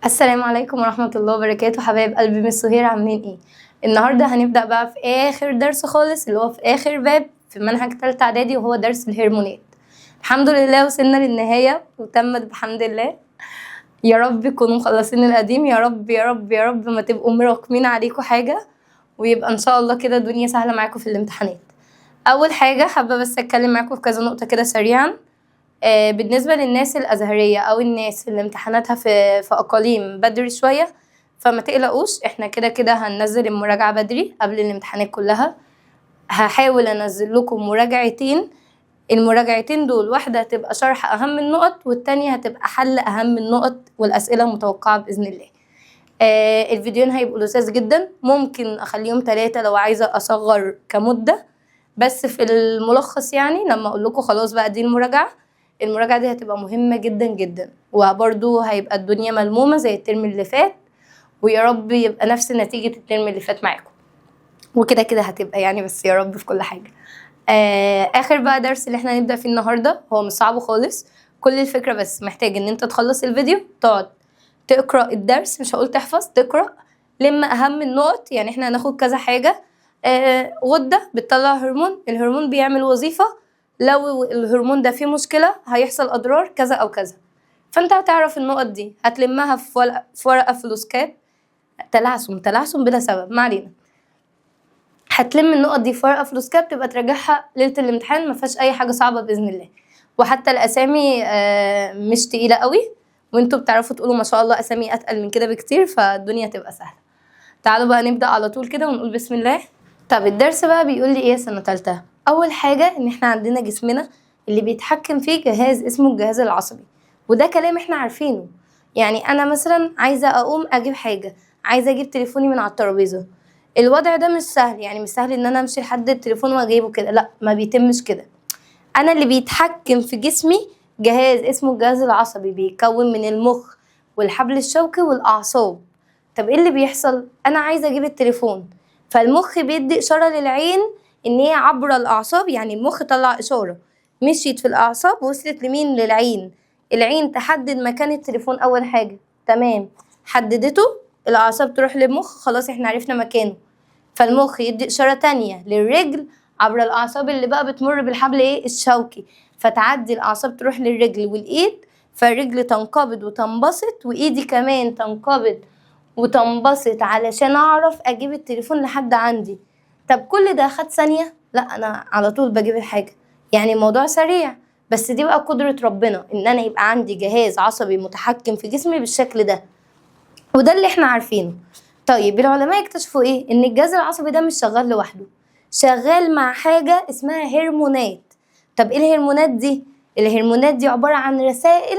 السلام عليكم ورحمة الله وبركاته. حبايب قلبي من سهير، عاملين ايه؟ النهاردة هنبدأ بقى في آخر درس خالص، اللي هو في آخر باب في منهج تالتة إعدادي، وهو درس الهرمونات. الحمد لله وصلنا للنهاية وتمت بحمد الله. يا رب تكونوا مخلصين القديم، يا رب يا رب يا رب ما تبقوا مراكمين عليكم حاجة، ويبقى إن شاء الله كده الدنيا سهلة معاكم في الامتحانات. أول حاجة حابة بس أتكلم معاكم في كذا نقطة كده سريعا. بالنسبة للناس الأزهرية أو الناس اللي امتحاناتها في أقاليم بدري شوية، فما تقلقوش، احنا كده كده هننزل المراجعة بدري قبل الامتحانات كلها. هحاول أنزل لكم مراجعتين، المراجعتين دول واحدة هتبقى شرح أهم النقط، والتانية هتبقى حل أهم النقط والأسئلة المتوقعة بإذن الله. الفيديوهين هيبقوا لذاذ جدا، ممكن أخليهم 3 لو عايزة أصغر كمدة، بس في الملخص يعني لما أقول لكم خلاص بقى دي المراجعة، المراجعة دي هتبقى مهمة جدا جدا، وبرضو هيبقى الدنيا ملمومة زي الترم اللي فات، ويا رب يبقى نفس نتيجة الترم اللي فات معاكم، وكده كده هتبقى يعني، بس يا رب في كل حاجة. آخر بقى درس اللي احنا هنبدأ فيه النهاردة هو مش صعب خالص، كل الفكرة بس محتاج ان انت تخلص الفيديو تقعد تقرأ الدرس، مش هقول تحفظ، تقرأ لما أهم النقط. يعني احنا هناخد كذا حاجة. غدة بتطلع هرمون، الهرمون بيعمل وظيفة، لو الهرمون ده فيه مشكلة هيحصل أضرار كذا أو كذا، فأنت هتعرف النقط دي هتلمها في ورقة فلوسكاب. تلعثم تلعثم بلا سبب، ما علينا. هتلم النقط دي في ورقة فلوسكاب تبقى تراجعها ليلة الامتحان، ما فيهاش أي حاجة صعبة بإذن الله. وحتى الأسامي مش تقيلة قوي، وانتوا بتعرفوا تقولوا ما شاء الله أسامي أتقل من كده بكتير، فالدنيا تبقى سهلة. تعالوا بقى نبدأ على طول كده ونقول بسم الله. طب الدرس بقى بيقول لي إيه يا سنة تالتة؟ أول حاجة إن إحنا عندنا جسمنا اللي بيتحكم فيه جهاز اسمه الجهاز العصبي، وده كلام إحنا عارفينه. يعني أنا مثلا عايزة أقوم أجيب حاجة، عايزة أجيب تليفوني من على الترابيزة، الوضع ده مش سهل، يعني مش سهل إن أنا أمشي لحد التليفون وأجيبه كده، لأ ما بيتمش كده. أنا اللي بيتحكم في جسمي جهاز اسمه الجهاز العصبي، بيتكون من المخ والحبل الشوكي والأعصاب. طب إيه اللي بيحصل؟ أنا عايزة أجيب التليفون، فالمخ بيدي إشارة للعين إن هي عبر الأعصاب، يعني المخ طلع إشارة مشيت في الأعصاب وصلت لمين؟ للعين. العين تحدد مكان التليفون أول حاجة، تمام، حددته، الأعصاب تروح للمخ، خلاص إحنا عرفنا مكانه. فالمخ يدي إشارة تانية للرجل عبر الأعصاب اللي بقى بتمر بالحبل إيه؟ الشوكي، فتعدي الأعصاب تروح للرجل والإيد، فالرجل تنقبض وتنبسط، وإيدي كمان تنقبض وتنبسط علشان أعرف أجيب التليفون لحد عندي. طب كل ده خد ثانية؟ لا، أنا على طول بجيب الحاجة، يعني الموضوع سريع. بس دي بقى قدرة ربنا إن أنا يبقى عندي جهاز عصبي متحكم في جسمي بالشكل ده، وده اللي احنا عارفينه. طيب العلماء اكتشفوا ايه؟ ان الجهاز العصبي ده مش شغال لوحده، شغال مع حاجة اسمها هرمونات. طب ايه الهرمونات دي؟ الهرمونات دي عبارة عن رسائل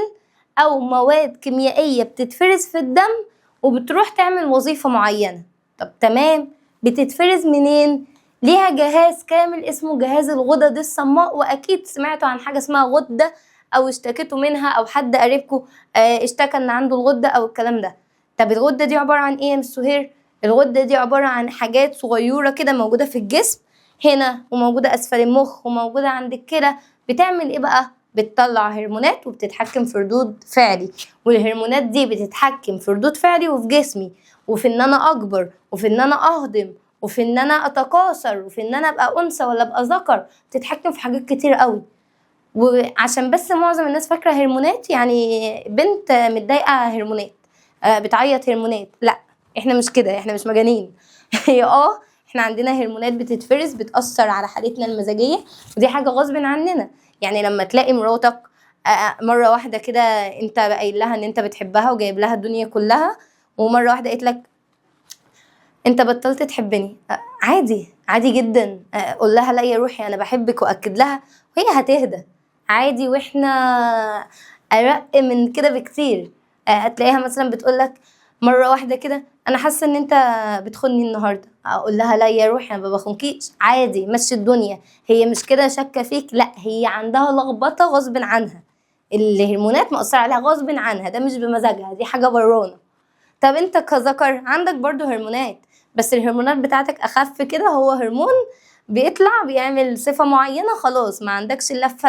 او مواد كيميائية بتتفرز في الدم وبتروح تعمل وظيفة معينة. طب تمام، بتتفرز منين؟ ليها جهاز كامل اسمه جهاز الغدد الصماء، واكيد سمعتوا عن حاجة اسمها غدة او اشتكيتوا منها او حد قريبكم اشتكى ان عنده الغدة او الكلام ده. طب الغدة دي عبارة عن ايه يا مس سهير؟ الغدة دي عبارة عن حاجات صغيرة كده موجودة في الجسم هنا، وموجودة أسفل المخ، وموجودة عند الكلى. بتعمل ايه بقى؟ بتطلع هرمونات وبتتحكم في ردود فعلي، والهرمونات دي بتتحكم في ردود فعلي وفي جسمي، وفي ان انا اكبر، وفي ان انا اهضم، وفي ان انا اتكاثر، وفي ان انا ابقى انثى ولا ابقى ذكر. بتتحكم في حاجات كتير قوي. وعشان بس معظم الناس فاكرة هرمونات يعني بنت متضايقة هرمونات، بتعيط هرمونات، لا احنا مش كده، احنا مش مجانين. هي احنا عندنا هرمونات بتتفرز بتأثر على حالتنا المزاجية، ودي حاجة غصب عننا. يعني لما تلاقي مراتك مرة واحدة كده انت قايل لها ان انت بتحبها وجايب لها الدنيا كلها، ومرة واحدة قالت لك انت بطلت تحبني، عادي، عادي جدا. قول لها لا يا روحي انا بحبك، واكد لها وهي هتهدى عادي، واحنا ارق من كده بكتير. هتلاقيها مثلا بتقول لك مرة واحدة كده انا حاسه ان انت بتخوني النهارده، اقول لها لا يا روحي انا ما بخونكيش، عادي مشي الدنيا. هي مش كده شاكه فيك، لا هي عندها لخبطة غصب عنها، الهرمونات مأثره عليها غصب عنها، ده مش بمزاجها، دي حاجة برانا. طب انت كذكر عندك برضو هرمونات، بس الهرمونات بتاعتك اخف كده، هو هرمون بيطلع بيعمل صفة معينة، خلاص ما عندكش اللفة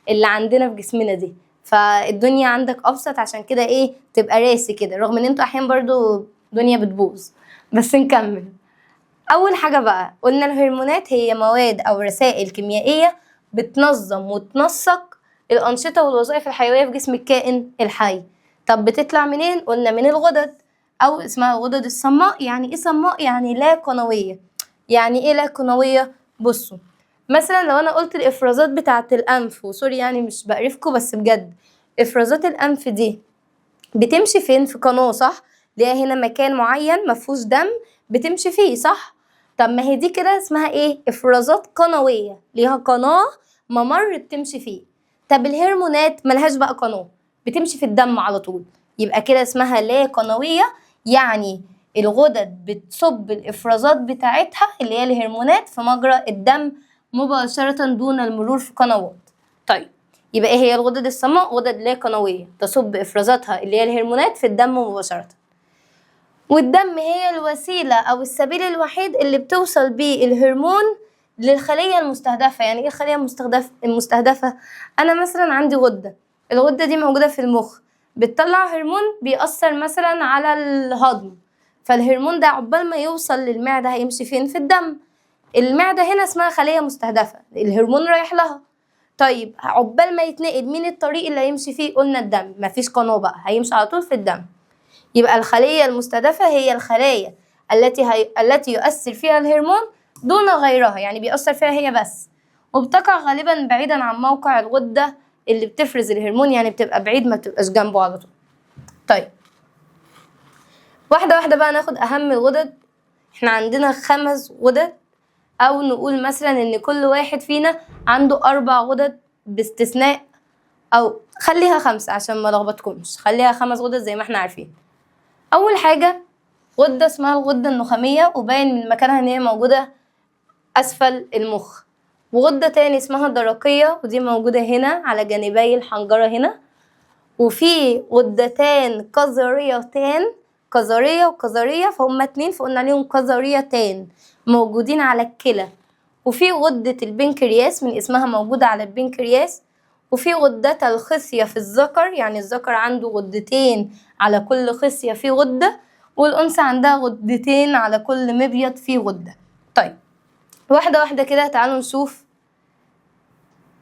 اللي عندنا في جسمنا دي. فالدنيا عندك ابسط، عشان كده ايه تبقى راسي كده، رغم ان انتوا احيانا برضو الدنيا بتبوظ. بس نكمل. اول حاجة بقى قلنا الهرمونات هي مواد او رسائل كيميائية بتنظم وتنسق الانشطة والوظائف الحيوية في جسم الكائن الحي. طب بتطلع منين؟ قلنا من الغدد، او اسمها الغدد الصماء. يعني ايه صماء؟ يعني لا قنويه. يعني ايه لا قنويه؟ بصوا مثلا لو انا قلت الافرازات بتاعه الانف، و sorry يعني مش بقرفكم بس بجد، افرازات الانف دي بتمشي فين؟ في قناة، صح؟ ليها هنا مكان معين مفهوش دم بتمشي فيه، صح؟ طب ما هي دي كده اسمها ايه؟ افرازات قنويه، ليها قناة ممر بتمشي فيه. طب الهرمونات ملهاش بقى قناة، بتمشي في الدم على طول، يبقى كده اسمها لا قنويه. يعني الغدد بتصب الافرازات بتاعتها اللي هي الهرمونات في مجرى الدم مباشرة دون المرور في قنوات. طيب يبقى ايه هي الغدد الصماء؟ غدد لا قنويه تصب افرازاتها اللي هي الهرمونات في الدم مباشرة. والدم هي الوسيلة او السبيل الوحيد اللي بتوصل بيه الهرمون للخليه المستهدفة. يعني ايه الخلية المستهدفة؟ انا مثلا عندي غده، الغدة دي موجودة في المخ، بتطلع هرمون بيأثر مثلا على الهضم، فالهرمون ده عقبال ما يوصل للمعدة هيمشي فين؟ في الدم. المعدة هنا اسمها خليه مستهدفه، الهرمون رايح لها. طيب عقبال ما يتنقل، مين الطريق اللي هيمشي فيه؟ قلنا الدم، مفيش قناة بقى، هيمشي على طول في الدم. يبقى الخلية المستهدفة هي الخلايا التي يؤثر فيها الهرمون دون غيرها، يعني بيأثر فيها هي بس، وبتقع غالبا بعيدا عن موقع الغدة اللي بتفرز الهرمون، يعني بتبقى بعيد ما بتبقاش جنبه على طول. طيب واحدة واحدة بقى ناخد أهم الغدد. احنا عندنا 5 غدد، أو نقول مثلا إن كل واحد فينا عنده 4 غدد باستثناء، أو خليها 5 عشان ما لخبطكمش، خليها 5 غدد زي ما احنا عارفين. أول حاجة غدة اسمها الغدة النخامية، وباين من مكانها إن هي موجودة أسفل المخ. وغدة تاني اسمها الدرقية، ودي موجودة هنا على جانبي الحنجرة هنا. وفي غدتان كظريتان، كظرية وكظرية، فهم 2 فقلنا عليهم كظريتان، موجودين على الكلى. وفي غدة البنكرياس من اسمها موجودة على البنكرياس. وفي غدة الخصية في الذكر، يعني الذكر عنده غدتين على كل خصية في غدة، والأنثى عندها غدتين على كل مبيض في غدة. طيب واحدة واحدة كده تعالوا نشوف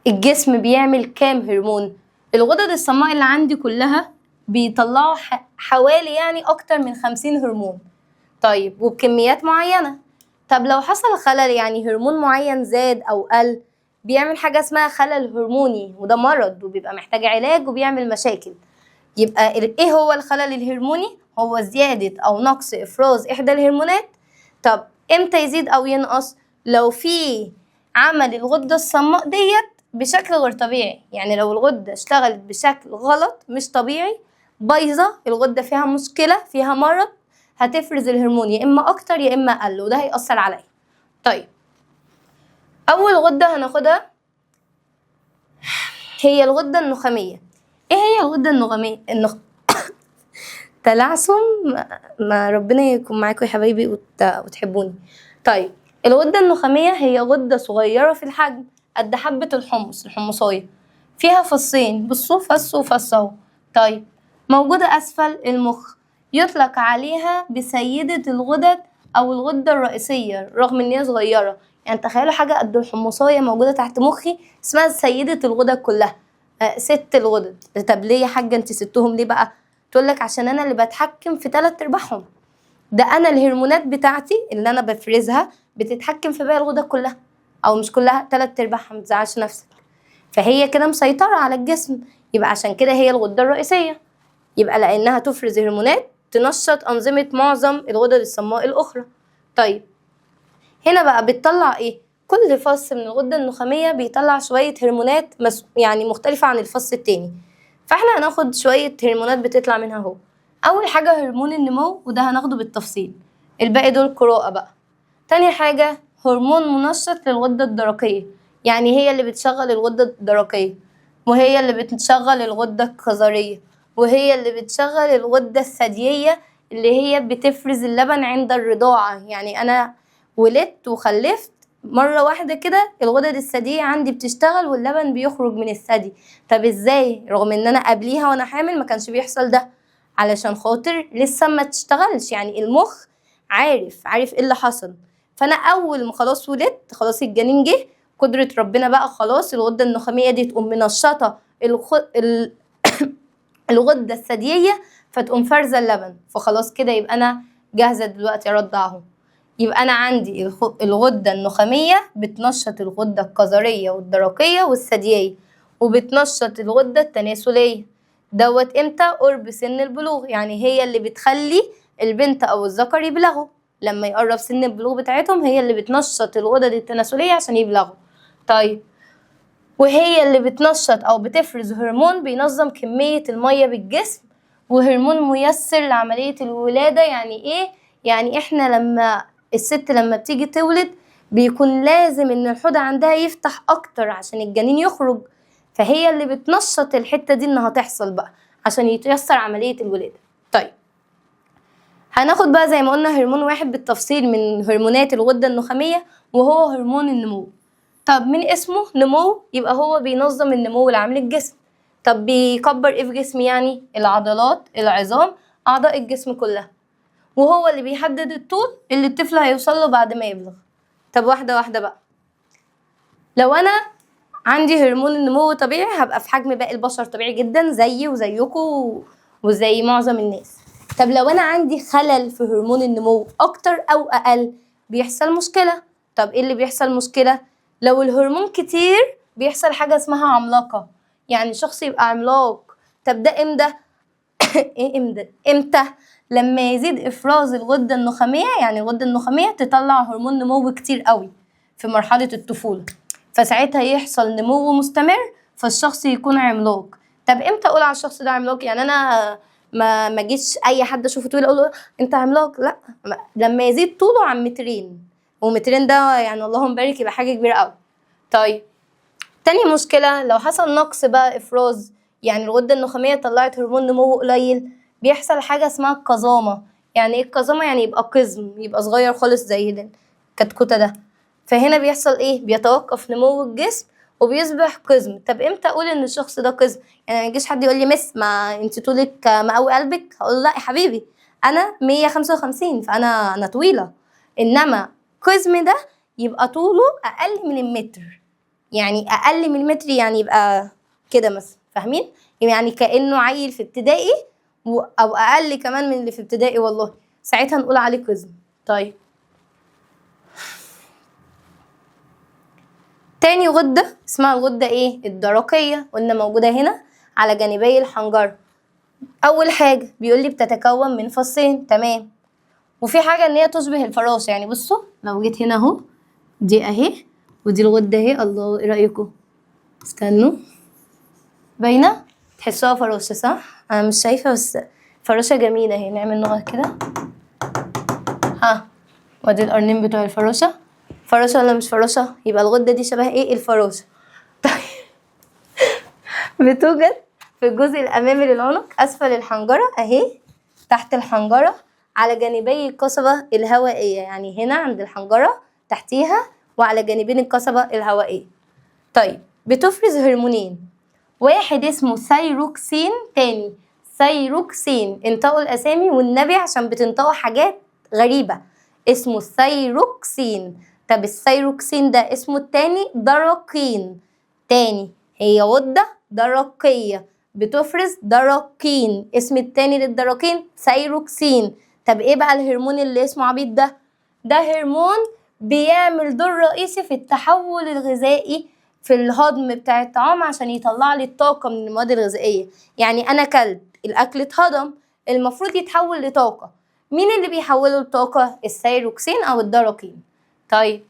الجسم بيعمل كام هرمون. الغدد الصماء اللي عندي كلها بيطلعوا حوالي يعني أكتر من 50 هرمون. طيب وبكميات معينة. طب لو حصل خلل، يعني هرمون معين زاد أو قل، بيعمل حاجة اسمها خلل هرموني، وده مرض وبيبقى محتاج علاج وبيعمل مشاكل. يبقى ايه هو الخلل الهرموني؟ هو زيادة أو نقص إفراز إحدى الهرمونات. طب امتى يزيد أو ينقص؟ لو في عمل الغدة الصماء ديت بشكل غير طبيعي، يعني لو الغدة اشتغلت بشكل غلط مش طبيعي، بايظة، الغدة فيها مشكلة، فيها مرض، هتفرز الهرمون يا إما أكتر يا إما أقل، وده هيأثر عليا. طيب أول غدة هناخدها هي الغدة النخامية. إيه هي الغدة النخامية؟ تلعثم، ما ربنا يكون معاكم يا حبايبي وتحبوني. طيب الغدة النخامية هي غدة صغيرة في الحجم قد حبة الحمص، الحمصاية، فيها فصين، بصوا فص وفص اهو. طيب موجودة أسفل المخ، يطلق عليها بسيدة الغدد أو الغدة الرئيسية رغم إن هي صغيرة. يعني تخيلوا حاجة قد الحمصاية موجودة تحت مخي اسمها سيدة الغدد كلها، ست الغدد. طب ليه يا حاجة انت ستهم ليه بقى؟ تقول لك عشان أنا اللي بتحكم في 3/4، ده أنا الهرمونات بتاعتي اللي أنا بفرزها بتتحكم في باقي الغدد كلها، أو مش كلها، 3/4، ما تزعلش نفسك. فهي كده مسيطرة على الجسم، يبقى عشان كده هي الغدة الرئيسية، يبقى لأنها تفرز هرمونات تنشط أنظمة معظم الغدد الصماء الأخرى. طيب هنا بقى بتطلع إيه؟ كل فص من الغدة النخامية بيطلع شوية هرمونات يعني مختلفة عن الفص التاني، فاحنا هناخد شوية هرمونات بتطلع منها اهو. أول حاجة هرمون النمو، وده هناخده بالتفصيل، الباقي دول قراءة بقى. تاني حاجة هرمون منشط للغدة الدرقية، يعني هي اللي بتشغل الغدة الدرقية، وهي اللي بتشغل الغدة الكظرية، وهي اللي بتشغل الغدة الثديية اللي هي بتفرز اللبن عند الرضاعة. يعني أنا ولدت وخلفت مرة واحدة كده الغدد الثديية عندي بتشتغل واللبن بيخرج من الثدي. طب ازاي؟ رغم ان انا قبليها وانا حامل ما كانش بيحصل ده، علشان خاطر لسه ما تشتغلش، يعني المخ عارف ايه اللي حصل. فانا اول ما خلاص ولدت، خلاص الجنين جه، قدرة ربنا بقى خلاص الغدة النخامية دي تقوم منشطة الغدة الثديية، فتقوم فارزة اللبن، فخلاص كده يبقى انا جاهزة دلوقتي ارضعه. يبقى انا عندي الغدة النخامية بتنشط الغدة الكظرية والدرقية والثديية، وبتنشط الغدة التناسلية. دوت امتى؟ قرب سن البلوغ، يعني هي اللي بتخلي البنت او الذكر يبلغوا لما يقرب سن البلوغ بتاعتهم، هي اللي بتنشط الغدد التناسلية عشان يبلغوا. طيب وهي اللي بتنشط او بتفرز هرمون بينظم كمية المية بالجسم، وهرمون ميسر لعملية الولادة. يعني ايه؟ يعني احنا لما الست لما بتيجي تولد بيكون لازم ان الحوض عندها يفتح اكتر عشان الجنين يخرج، فهي اللي بتنشط الحتة دي انها تحصل بقى عشان يتيسر عملية الولادة. طيب هناخد بقى زي ما قلنا هرمون واحد بالتفصيل من هرمونات الغدة النخامية، وهو هرمون النمو. طب من اسمه نمو، يبقى هو بينظم النمو العام للجسم. طب بيكبر ايه في جسمي؟ يعني العضلات، العظام، اعضاء الجسم كلها، وهو اللي بيحدد الطول اللي الطفل هيوصل له بعد ما يبلغ. طب واحدة واحدة بقى، لو انا عندي هرمون النمو طبيعي هبقى في حجم باقي البشر طبيعي جدا، زيي وزيكو وزي معظم الناس. طب لو انا عندي خلل في هرمون النمو اكتر او اقل بيحصل مشكلة. طب ايه اللي بيحصل مشكلة؟ لو الهرمون كتير بيحصل حاجة اسمها عملاقة، يعني شخص يبقى عملاق. طب ده امتى؟ ايه امتى؟ امتى؟ لما يزيد افراز الغدة النخامية، يعني الغدة النخامية تطلع هرمون نمو كتير قوي في مرحلة الطفولة، فساعتها يحصل نمو مستمر فالشخص يكون عملاق. طب امتى اقول على الشخص ده عملاق؟ يعني انا ما جيش اي حد اشوفه طويل اقول له انت عملاق، لا، لما يزيد طوله عن مترين، ومترين ده يعني اللهم بارك يبقى حاجة كبيرة قوي. طيب تاني مشكلة لو حصل نقص بقى افراز، يعني الغدة النخامية طلعت هرمون نمو قليل، بيحصل حاجة اسمها القزامة. يعني ايه القزامة؟ يعني يبقى قزم، يبقى صغير خالص زي الكتكوتة ده. فهنا بيحصل ايه؟ بيتوقف نمو الجسم وبيصبح قزم. طب امتى اقول ان الشخص ده قزم؟ يعني ما يجيش حد يقول لي مس ما انت طولك مقوي قلبك، هقول لا يا حبيبي انا 155 فانا طويلة. انما قزم ده يبقى طوله اقل من المتر، يعني اقل من المتر، يعني يبقى كده مثلا، فاهمين؟ يعني كانه عيل في ابتدائي او اقل كمان من اللي في ابتدائي، والله ساعتها نقول عليه قزم. طيب تاني غدة اسمها الغدة ايه؟ الدرقية، قلنا موجودة هنا على جانبي الحنجرة. اول حاجة بيقول لي بتتكون من فصين، تمام. وفي حاجة ان هي تشبه الفراشة، يعني بصوا لو جيت هنا اهو، دي اهي ودي الغدة اهي، الله ايه رأيكم؟ استنوا، باينة؟ تحسوها فراشة صح؟ انا مش شايفة بس فراشة جميلة اهي. نعمل نقط كده، ها، وادي القرنين بتوع الفراشة. فراشة ولا مش فراشة؟ يبقى الغدة دي شبه ايه؟ الفراشة. طيب بتوجد في الجزء الأمامي للعنق أسفل الحنجرة أهي، تحت الحنجرة على جانبي القصبة الهوائية، يعني هنا عند الحنجرة تحتيها وعلى جانبين القصبة الهوائية. طيب بتفرز هرمونين، واحد اسمه ثيروكسين، تاني ثيروكسين، انطقوا الأسامي والنبي عشان بتنطقوا حاجات غريبة، اسمه ثيروكسين. طب الثيروكسين ده اسمه التاني درقين، تاني هي غدة درقية بتفرز درقين، اسم التاني للدرقين ثيروكسين. طب ايه بقى الهرمون اللي اسمه عبيط ده؟ ده هرمون بيعمل دور رئيسي في التحول الغذائي في الهضم بتاع الطعام عشان يطلع لي الطاقة من المواد الغذائية. يعني أنا كلت الأكل اتهضم، المفروض يتحول لطاقة، مين اللي بيحوله لطاقة؟ الثيروكسين أو الدرقين. طيب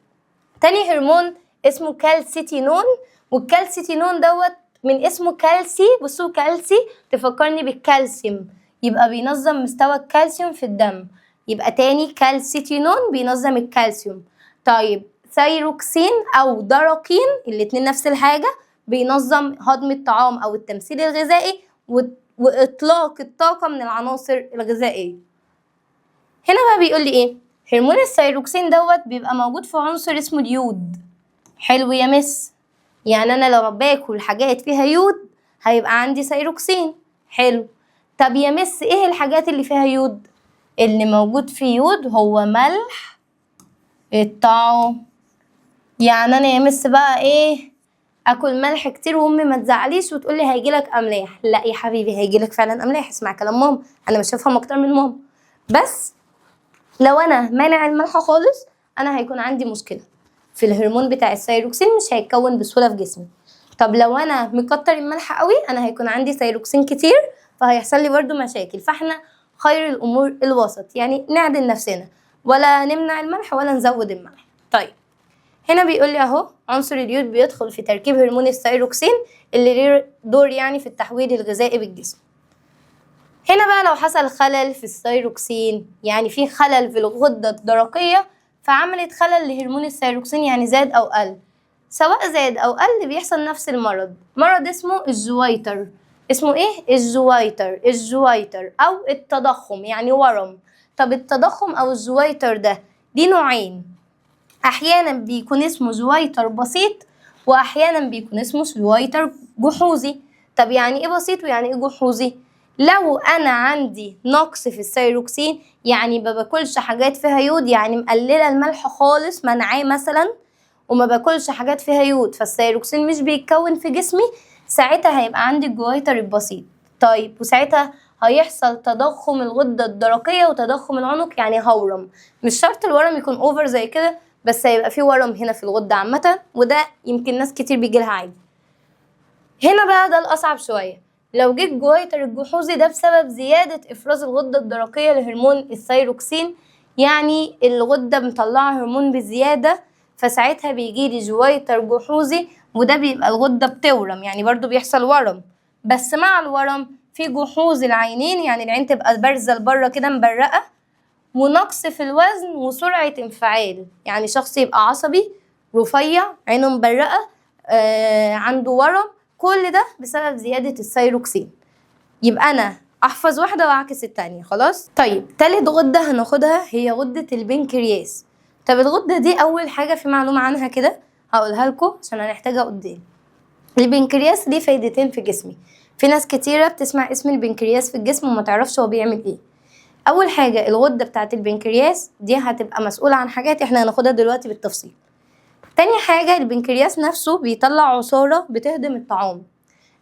تاني هرمون اسمه كالسيتينون، والكالسيتينون دوت من اسمه كالسي، بصوا كالسي تفكرني بالكالسيوم، يبقى بينظم مستوى الكالسيوم في الدم، يبقى تاني كالسيتينون بينظم الكالسيوم. طيب ثيروكسين او درقين الاتنين نفس الحاجة، بينظم هضم الطعام او التمثيل الغذائي واطلاق الطاقة من العناصر الغذائية. هنا بقى بيقول لي ايه؟ هرمون الثيروكسين دوت بيبقى موجود في عنصر اسمه اليود. حلو يا مس، يعني انا لو باكل حاجات فيها يود هيبقى عندي ثيروكسين. حلو. طب يا مس ايه الحاجات اللي فيها يود؟ اللي موجود في يود هو ملح الطعام. يعني انا يا مس بقى ايه، اكل ملح كتير وامي ما تزعليش وتقولي هيجيلك املاح؟ لا يا حبيبي، هيجيلك فعلا املاح، اسمع كلام ماما، انا مش هفهم اكتر من ماما. بس لو انا مانع الملح خالص انا هيكون عندي مشكلة في الهرمون بتاع الثيروكسين، مش هيتكون بسهولة في جسمي. طب لو انا مكتر الملح قوي انا هيكون عندي ثيروكسين كتير، فهيحصل لي برضو مشاكل. فاحنا خير الامور الوسط، يعني نعدل نفسنا، ولا نمنع الملح ولا نزود الملح. طيب هنا بيقول لي اهو عنصر اليود بيدخل في تركيب هرمون الثيروكسين اللي ليه دور يعني في التحويل الغذائي بالجسم. هنا بقى لو حصل خلل في الثيروكسين، يعني في خلل في الغدة الدرقية فعملت خلل لهرمون الثيروكسين، يعني زاد أو قل، سواء زاد أو قل بيحصل نفس المرض، مرض اسمه ال goiter. اسمه إيه؟ ال goiter، ال goiter أو التضخم، يعني ورم. طب التضخم أو ال goiter ده ليه نوعين، أحيانا بيكون اسمه goiter بسيط وأحيانا بيكون اسمه goiter جحوظي. طب يعني إيه بسيط ويعني إيه جحوظي؟ لو أنا عندي نقص في الثيروكسين، يعني ما باكلش حاجات فيها يود، يعني مقللة الملح خالص، منعاه مثلا، وما باكلش حاجات فيها يود، فالثيروكسين مش بيتكون في جسمي، ساعتها هيبقى عندي ال goiter البسيط. طيب وساعتها هيحصل تضخم الغدة الدرقية وتضخم العنق، يعني هورم. مش شرط الورم يكون over زي كده، بس هيبقى فيه ورم هنا في الغدة عامة، وده يمكن ناس كتير بيجيلها عادي. هنا بقى ده الأصعب شوية، لو جه ال goiter الجحوظي ده بسبب زيادة إفراز الغدة الدرقية لهرمون الثيروكسين، يعني الغدة مطلعة هرمون بزيادة، فساعتها بيجيلي goiter جحوظي، وده بيبقى الغدة بتورم، يعني برضو بيحصل ورم، بس مع الورم في جحوظ العينين، يعني العين تبقى بارزة لبره كده مبرقة، ونقص في الوزن وسرعة انفعال، يعني شخص يبقى عصبي رفيع عينه مبرقة، عنده ورم، كل ده بسبب زيادة الثيروكسين. يبقى أنا أحفظ واحدة وأعكس التانية، خلاص؟ طيب تالت غدة هناخدها هي غدة البنكرياس. طب الغدة دي أول حاجة في معلومة عنها كده هقولها لكم عشان هنحتاجها قدام. البنكرياس ليه فايدتين في جسمي. في ناس كتيرة بتسمع اسم البنكرياس في الجسم وما تعرفش هو بيعمل ايه. أول حاجة الغدة بتاعت البنكرياس دي هتبقى مسؤولة عن حاجات احنا هناخدها دلوقتي بالتفصيل. تاني حاجة البنكرياس نفسه بيطلع عصارة بتهضم الطعام.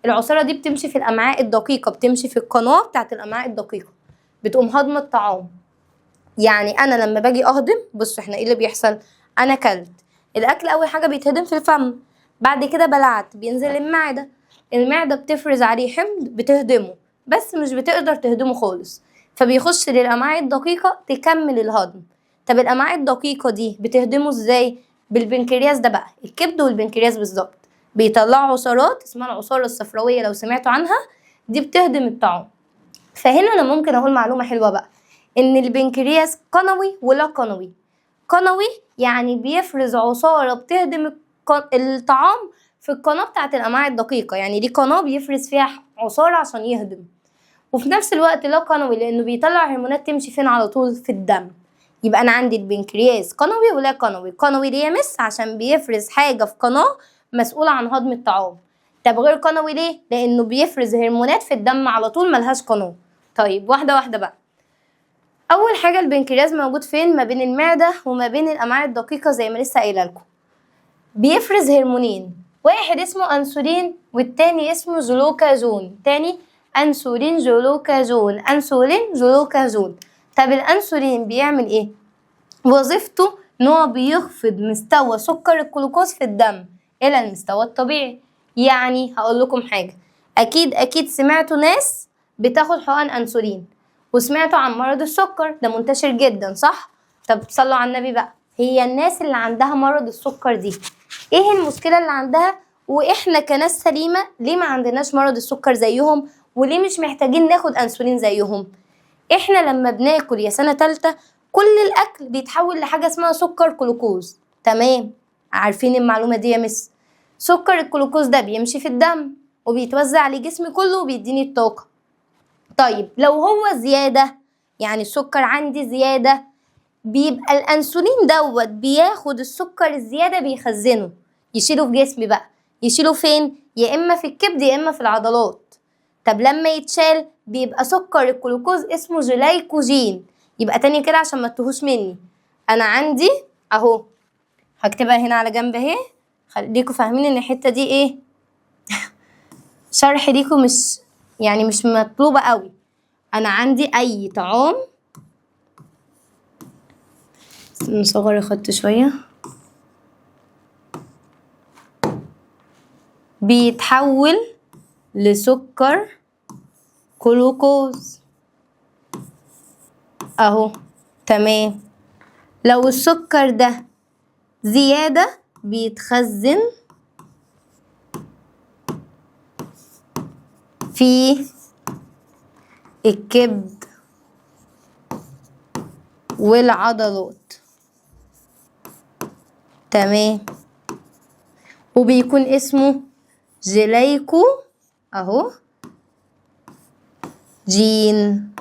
العصارة دي بتمشي في الأمعاء الدقيقة، بتمشي في القناة بتاعت الأمعاء الدقيقة، بتقوم هضم الطعام. يعني أنا لما باجي أهضم، بصوا احنا ايه اللي بيحصل، أنا كلت الأكل أول حاجة بيتهضم في الفم، بعد كده بلعت بينزل المعدة، المعدة بتفرز عليه حمض بتهضمه، بس مش بتقدر تهضمه خالص، فبيخش للأمعاء الدقيقة تكمل الهضم. طب الأمعاء الدقيقة دي بتهضمه ازاي؟ بالبنكرياس ده بقى، الكبد والبنكرياس بالظبط بيطلعوا عصارات اسمها العصارة الصفراوية لو سمعتوا عنها، دي بتهضم الطعام. فهنا أنا ممكن أقول معلومة حلوة بقى، إن البنكرياس قنوي ولا قنوي. قنوي يعني بيفرز عصارة بتهضم الطعام في القناة بتاعت الأمعاء الدقيقة، يعني دي قناة بيفرز فيها عصارة عشان يهضم. وفي نفس الوقت لا قنوي لأنه بيطلع هرمونات تمشي فين على طول؟ في الدم. يبقى أنا عندي البنكرياس قنوي ولا قنوي. قنوي ليه يا مس؟ عشان بيفرز حاجة في قناة مسؤولة عن هضم الطعام. طب غير قنوي ليه؟ لأنه بيفرز هرمونات في الدم على طول ملهاش قناة. طيب واحدة واحدة بقى. أول حاجة البنكرياس موجود فين؟ ما بين المعدة وما بين الأمعاء الدقيقة زي ما لسه قايلة لكم. بيفرز هرمونين، واحد اسمه أنسولين والتاني اسمه جلوكاجون. تاني أنسولين جلوكاجون، أنسولين جلوكاجون. طب الأنسولين بيعمل إيه؟ وظيفته إن هو بيخفض مستوى سكر الجلوكوز في الدم إلى المستوى الطبيعي. يعني هقول لكم حاجة، أكيد أكيد سمعتوا ناس بتاخد حقن أنسولين، وسمعتوا عن مرض السكر ده منتشر جدا صح؟ طب صلوا على النبي بقى، هي الناس اللي عندها مرض السكر دي ايه المشكلة اللي عندها؟ واحنا كناس سليمة ليه ما عندناش مرض السكر زيهم؟ وليه مش محتاجين ناخد أنسولين زيهم؟ احنا لما بناكل يا سنة تالتة كل الأكل بيتحول لحاجة اسمها سكر جلوكوز، تمام؟ عارفين المعلومة دي يا مس؟ سكر الجلوكوز ده بيمشي في الدم وبيتوزع على جسمي كله وبيديني الطاقة. طيب لو هو زيادة، يعني السكر عندي زيادة، بيبقى الانسولين دوت بياخد السكر الزيادة بيخزنه، يشيله في جسمي بقى. يشيله فين؟ يا اما في الكبد يا اما في العضلات. طب لما يتشال بيبقى سكر الجلوكوز اسمه جليكوجين. يبقى تاني كده عشان ما تتوهوش مني، انا عندي اهو، هكتبها هنا على جنب اهي، خليكوا فاهمين ان الحتة دي ايه، شرح ليكوا مش يعني مش مطلوبه قوي. انا عندي اي طعام، نصغر الخط شوية، بيتحول لسكر جلوكوز اهو، تمام. لو السكر ده زيادة بيتخزن في الكبد والعضلات، تمام، وبيكون اسمه جليكو اهو جين.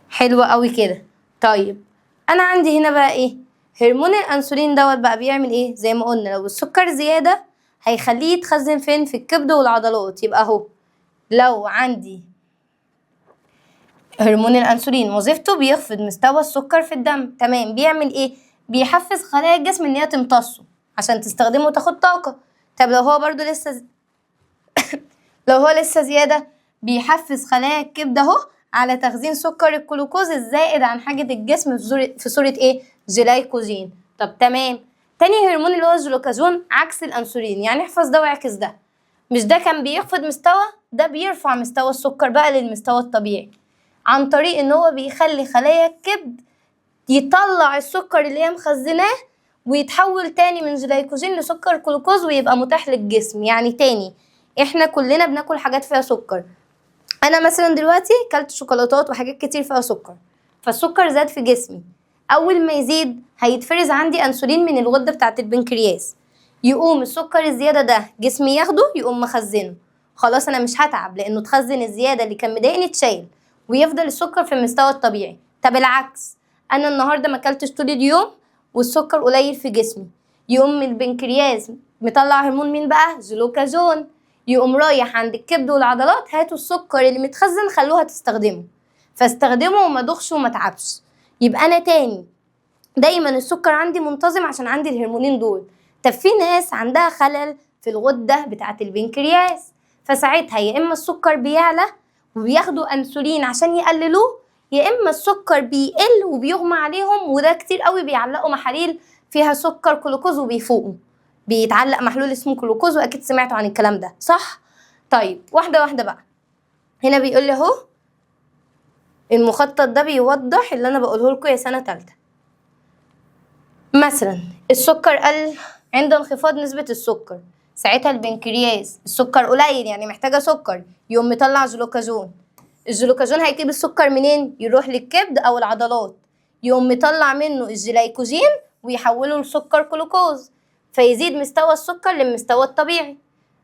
حلو قوي كده. طيب انا عندي هنا بقى ايه؟ هرمون الانسولين دوت بقى بيعمل ايه؟ زي ما قلنا لو السكر زيادة هيخليه يتخزن فين؟ في الكبد والعضلات. يبقى اهو لو عندي هرمون الانسولين وظيفته بيخفض مستوى السكر في الدم، تمام. بيعمل ايه؟ بيحفز خلايا الجسم ان هي تمتصه عشان تستخدمه وتاخد طاقة. طب لو هو برضو لسه لو هو لسه زيادة بيحفز خلايا الكبد اهو على تخزين سكر الجلوكوز الزائد عن حاجة الجسم في صورة ايه؟ جلايكوجين. طب تمام. تاني هرمون اللي هو الجلوكاجون عكس الانسولين، يعني احفظ ده واعكس ده. مش ده كان بيخفض مستوى، ده بيرفع مستوى السكر بقى للمستوى الطبيعي عن طريق ان هو بيخلي خلايا الكبد يطلع السكر اللي هي مخزناه ويتحول تاني من جلايكوجين لسكر جلوكوز ويبقى متاح للجسم. يعني تاني احنا كلنا بناكل حاجات فيها سكر، انا مثلا دلوقتي كلت شوكولاتات وحاجات كتير فيها سكر، فالسكر زاد في جسمي. اول ما يزيد هيتفرز عندي انسولين من الغدة بتاعه البنكرياس، يقوم السكر الزيادة ده جسمي ياخده يقوم مخزنة، خلاص انا مش هتعب لانه اتخزن الزيادة اللي كان مضايقني اتشال، ويفضل السكر في المستوى الطبيعي. طب العكس، انا النهارده ما اكلتش طول اليوم والسكر قليل في جسمي، يقوم البنكرياس مطلع هرمون مين بقى؟ جلوكاجون، يقوم رايح عند الكبد والعضلات، هاتوا السكر اللي متخزن خلوها تستخدمه، فاستخدمه وما دوخش وما تعبش. يبقى انا تاني دايما السكر عندي منتظم عشان عندي الهرمونين دول. طب في ناس عندها خلل في الغدة بتاعه البنكرياس، فساعتها يا اما السكر بيعلى وبياخدوا انسولين عشان يقللوه، يا اما السكر بيقل وبيغمى عليهم، وده كتير قوي بيعلقوا محاليل فيها سكر جلوكوز وبيفوقوا، بيتعلق محلول اسمه جلوكوز، واكيد سمعتوا عن الكلام ده صح؟ طيب واحدة واحدة بقى. هنا بيقول لي اهو المخطط ده بيوضح اللي انا بقوله لكم يا سنة ثالثة. مثلا السكر قل عند انخفاض نسبه السكر، ساعتها البنكرياس السكر قليل يعني محتاجه سكر، يقوم مطلع جلوكاجون. الجلوكاجون هيجيب السكر منين؟ يروح للكبد او العضلات، يقوم مطلع منه الجلايكوجين ويحوله لسكر جلوكوز، فيزيد مستوى السكر للمستوى الطبيعي.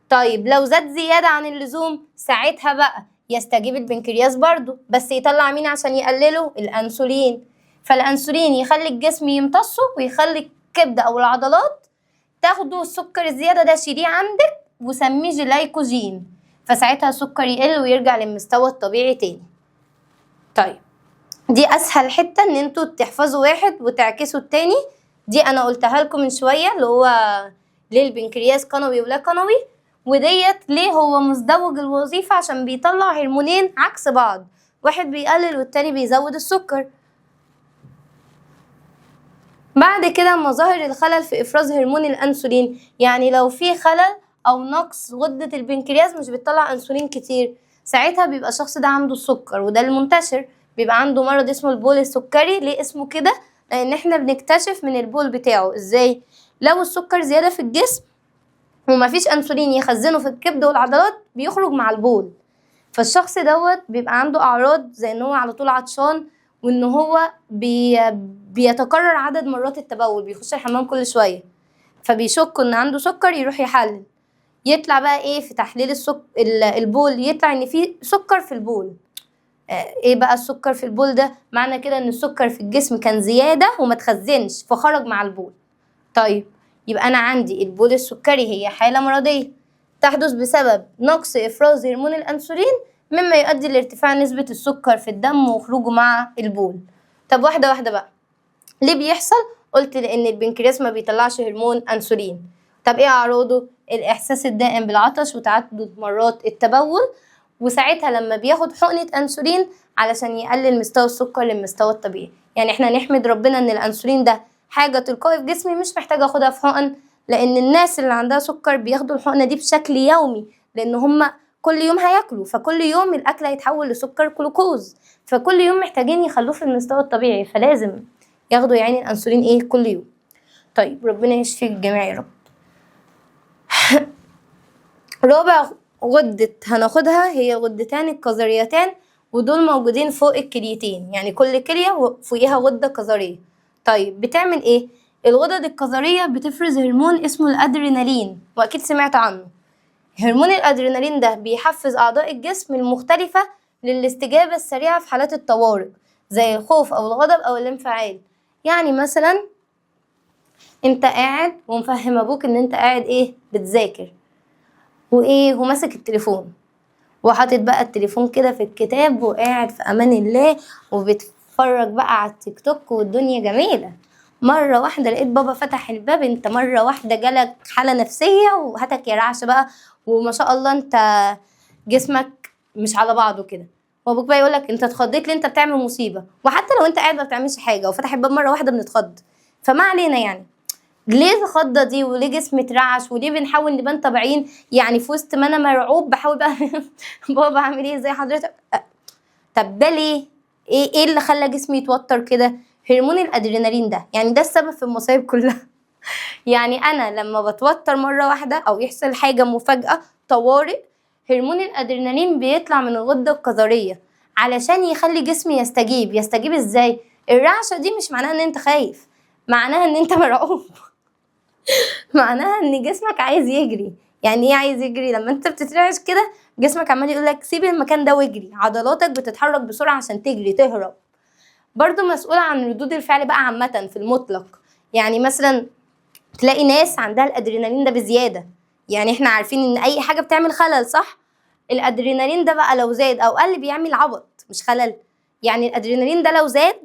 طيب لو زاد زيادة عن اللزوم ساعتها بقى يستجيب البنكرياس برضو، بس يطلع مين عشان يقلله؟ الأنسولين. فالأنسولين يخلي الجسم يمتصه ويخلي الكبد أو العضلات تاخده السكر الزيادة ده، شيليه عندك وسميه جلايكوجين، فساعتها السكر يقل ويرجع للمستوى الطبيعي تاني. طيب دي أسهل حتة إن انتوا تحفظوا واحد وتعكسوا التاني، دي أنا قلتها لكم من شوية اللي هو ليه البنكرياس قنوي ولا قنوي، وديت ليه هو مزدوج الوظيفة عشان بيطلع هرمونين عكس بعض، واحد بيقلل والتاني بيزود السكر. بعد كده مظاهر الخلل في إفراز هرمون الأنسولين، يعني لو في خلل أو نقص غدة البنكرياس مش بتطلع أنسولين كتير، ساعتها بيبقى الشخص ده عنده السكر، وده المنتشر، بيبقى عنده مرض اسمه البول السكري. ليه اسمه كده؟ لأن احنا بنكتشف من البول بتاعه. ازاي؟ لو السكر زيادة في الجسم ومفيش أنسولين يخزنه في الكبد والعضلات بيخرج مع البول، فالشخص دوت بيبقى عنده أعراض زي إن هو على طول عطشان، وإن هو بيتكرر عدد مرات التبول، بيخش الحمام كل شوية، فبيشك إن عنده سكر يروح يحلل، يطلع بقى إيه في تحليل البول، يطلع إن في سكر في البول. ايه بقى السكر في البول ده؟ معنى كده ان السكر في الجسم كان زيادة وما تخزنش فخرج مع البول. طيب يبقى انا عندي البول السكري هي حالة مرضية تحدث بسبب نقص افراز هرمون الانسولين، مما يؤدي لارتفاع نسبة السكر في الدم وخروجه مع البول. طب واحدة واحدة بقى، ليه بيحصل؟ قلت لان البنكرياس ما بيطلعش هرمون انسولين. طب ايه اعراضه؟ الاحساس الدائم بالعطش وتعدد مرات التبول، وساعتها لما بياخد حقنة انسولين علشان يقلل مستوى السكر للمستوى الطبيعي. يعني احنا نحمد ربنا ان الانسولين ده حاجة تلقائي في جسمي، مش محتاجة اخدها في حقن، لان الناس اللي عندها سكر بياخدوا الحقنة دي بشكل يومي، لان هم كل يوم هياكلوا، فكل يوم الاكل هيتحول لسكر جلوكوز، فكل يوم محتاجين يخلوه في المستوى الطبيعي، فلازم ياخدوا يعني الانسولين ايه كل يوم. طيب ربنا يشفي الجميع يا رب. رابع غدة هناخدها هي غدتان الكظريتان، ودول موجودين فوق الكليتين، يعني كل كلية فوقيها غدة كظرية. طيب بتعمل ايه؟ الغدد الكظرية بتفرز هرمون اسمه الأدرينالين، وأكيد سمعت عنه. هرمون الأدرينالين ده بيحفز أعضاء الجسم المختلفة للاستجابة السريعة في حالات الطوارئ زي الخوف أو الغضب أو الانفعال. يعني مثلا انت قاعد ومفهم أبوك ان انت قاعد ايه بتذاكر وايه وماسك التليفون وحاطط بقى التليفون كده في الكتاب وقاعد في امان الله وبتفرج بقى على التيك توك والدنيا جميلة. مرة واحدة لقيت بابا فتح الباب، انت مرة واحدة جالك حاله نفسية وهاتك يا رعش بقى، وما شاء الله انت جسمك مش على بعضه كده، وابوك بقى يقولك انت اتخضيت ليه، انت بتعمل مصيبة، وحتى لو انت قاعد ما بتعملش حاجة وفتح الباب مرة واحدة بنتخض. فما علينا، يعني ليه الخضه دي وليه جسمي اترعش وليه بنحاول نبان طبيعيين؟ يعني في وسط ما انا مرعوب بحاول بقى بابا عامل ايه زي حضرتك. طب ده ليه؟ ايه اللي خلى جسمي يتوتر كده؟ هرمون الادرينالين ده، يعني ده السبب في المصايب كلها. يعني انا لما بتوتر مرة واحدة او يحصل حاجة مفاجاة طوارئ، هرمون الادرينالين بيطلع من الغدة الكظريه علشان يخلي جسمي يستجيب. يستجيب ازاي؟ الرعشه دي مش معناها ان انت خايف، معناها ان انت مرعوب، معناها ان جسمك عايز يجري. يعني ايه عايز يجري؟ لما انت بتترعش كده جسمك عمال يقولك سيب المكان ده واجري، عضلاتك بتتحرك بسرعة عشان تجري تهرب. برضو مسؤولة عن ردود الفعل بقى عامة في المطلق. يعني مثلا تلاقي ناس عندها الادرينالين ده بزيادة، يعني احنا عارفين ان اي حاجة بتعمل خلل صح؟ الادرينالين ده بقى لو زاد او قل بيعمل عبط مش خلل. يعني الادرينالين ده لو زاد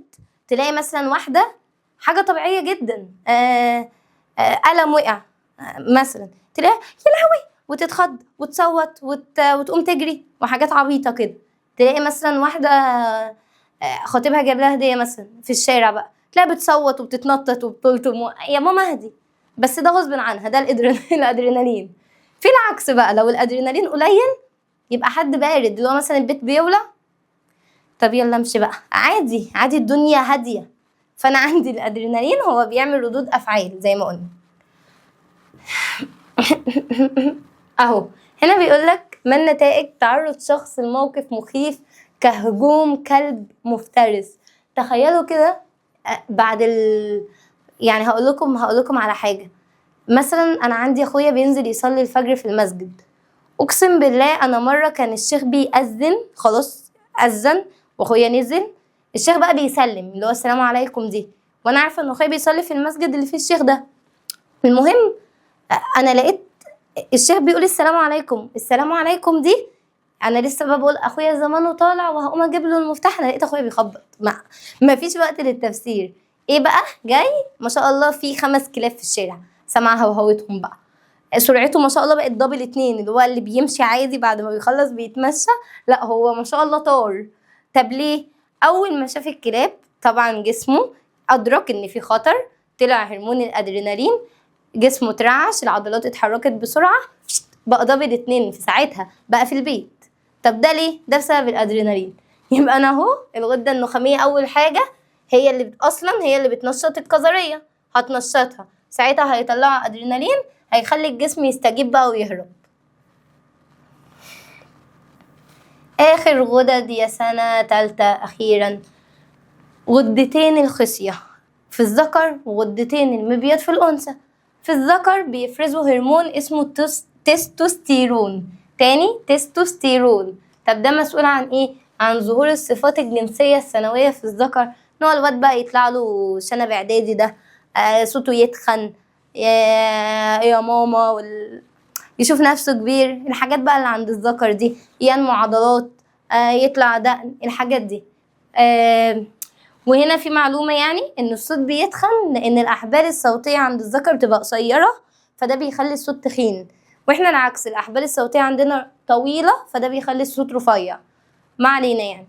تلاقي مثلا واحدة حاجة طبيعية جدا قلم وقع مثلا، تلاقي يا لهوي وتتخض وتصوت وتقوم تجري وحاجات عبيطه كده. تلاقي مثلا واحدة خطيبها جاب لها هديه مثلا في الشارع بقى، تلاقي بتصوت وبتتنطط وبتلطم يا ماما اهدي، بس ده غصب عنها، ده الادرينالين. في العكس بقى لو الادرينالين قليل يبقى حد بارد، اللي هو مثلا البيت بيولع، طب يلا امشي بقى عادي عادي الدنيا هادية. فانا عندي الادرينالين هو بيعمل ردود افعال زي ما قلنا. اهو هنا بيقول لك ما النتائج تعرض شخص لموقف مخيف كهجوم كلب مفترس. تخيلوا كده بعد يعني هقول لكم على حاجة. مثلا انا عندي اخويا بينزل يصلي الفجر في المسجد، اقسم بالله انا مرة كان الشيخ بيأذن، خلاص اذن واخويا نزل، الشيخ بقى بيسلم اللي هو السلام عليكم دي، وانا عارفه ان اخويا بيصلي في المسجد اللي فيه الشيخ ده. المهم انا لقيت الشيخ بيقول السلام عليكم، السلام عليكم دي انا لسه بقى بقول اخويا زمانه طالع وهقوم اجيب له المفتاح، انا لقيت اخويا بيخبط، ما فيش وقت للتفسير. ايه بقى جاي ما شاء الله في 5 كلاب في الشارع، سمع هوهوتهم بقى، سرعته ما شاء الله بقت دبل 2، اللي هو اللي بيمشي عادي بعد ما بيخلص بيتمشى، لا هو ما شاء الله طار. طب ليه؟ اول ما شاف الكلاب طبعا جسمه ادرك ان في خطر، طلع هرمون الادرينالين، جسمه اترعش، العضلات اتحركت بسرعة، بقى double 2 في ساعتها، بقى في البيت. طب ده ليه؟ ده بسبب الادرينالين. يبقى انا اهو الغدة النخاميه اول حاجة هي اللي اصلا هي اللي بتنشط الكظريه، هتنشطها ساعتها هيطلعوا ادرينالين، هيخلي الجسم يستجيب بقى ويهرب. اخر غدد يا سنة تالتة اخيرا، غدتين الخصيه في الذكر وغدتين المبيض في الانثى. في الذكر بيفرزوا هرمون اسمه تستوستيرون، تاني تستوستيرون. طب ده مسؤول عن ايه؟ عن ظهور الصفات الجنسية الثانوية في الذكر. ان هو الواد بقى يطلع له شنب اعدادي ده، صوته يتخن، يا ماما، يشوف نفسه كبير، الحاجات بقى اللي عند الذكر دي، ينمو عضلات، يطلع دقن، الحاجات دي. وهنا في معلومة يعني ان الصوت بيتخن لان الاحبال الصوتية عند الذكر بتبقى قصيرة، فده بيخلي الصوت تخين، واحنا العكس، الاحبال الصوتية عندنا طويلة فده بيخلي الصوت رفيع. ما علينا يعني.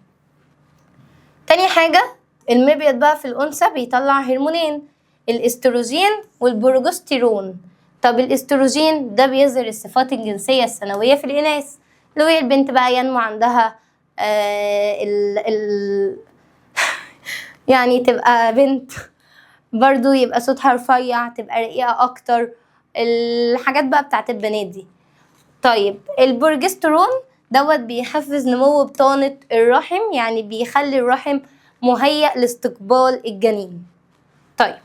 تاني حاجة المبيض بقى في الأنثى بيطلع هرمونين، الاستروجين والبروجستيرون. طب الاستروجين ده بيظهر الصفات الجنسية الثانوية في الإناث، اللي هي البنت بقى ينمو عندها ال ال يعني تبقى بنت، برضو يبقى صوتها رفيع، تبقى رقيقة أكتر، الحاجات بقى بتاعت البنات دي. طيب البروجسترون دوت بيحفز نمو بطانة الرحم، يعني بيخلي الرحم مهيأ لاستقبال الجنين. طيب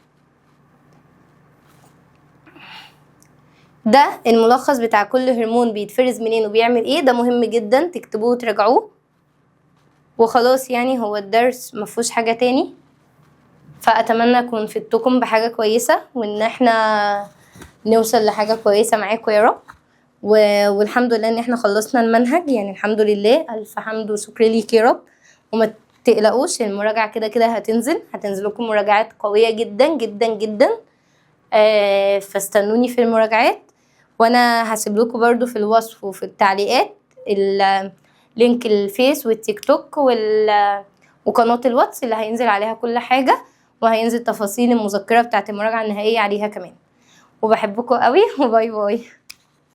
ده الملخص بتاع كل هرمون بيتفرز منين وبيعمل ايه، ده مهم جدا تكتبوه وتراجعوه. وخلاص يعني هو الدرس مفهوش حاجة تاني، فأتمنى أكون فدتكم بحاجة كويسة وإن احنا نوصل لحاجة كويسة معاكم يا رب. والحمد لله إن احنا خلصنا المنهج، يعني الحمد لله، ألف حمد وشكر ليك يا رب. وما تقلقوش، المراجعة كده كده هتنزل لكم مراجعات قوية جدا جدا جدا، فاستنوني في المراجعات. وانا هسيب لكم برضو في الوصف وفي التعليقات link الفيس والتيك توك وقناة الواتس اللي هينزل عليها كل حاجة، وهينزل تفاصيل المذكرة بتاعت المراجعة النهائية عليها كمان. وبحبكم قوي، و bye bye.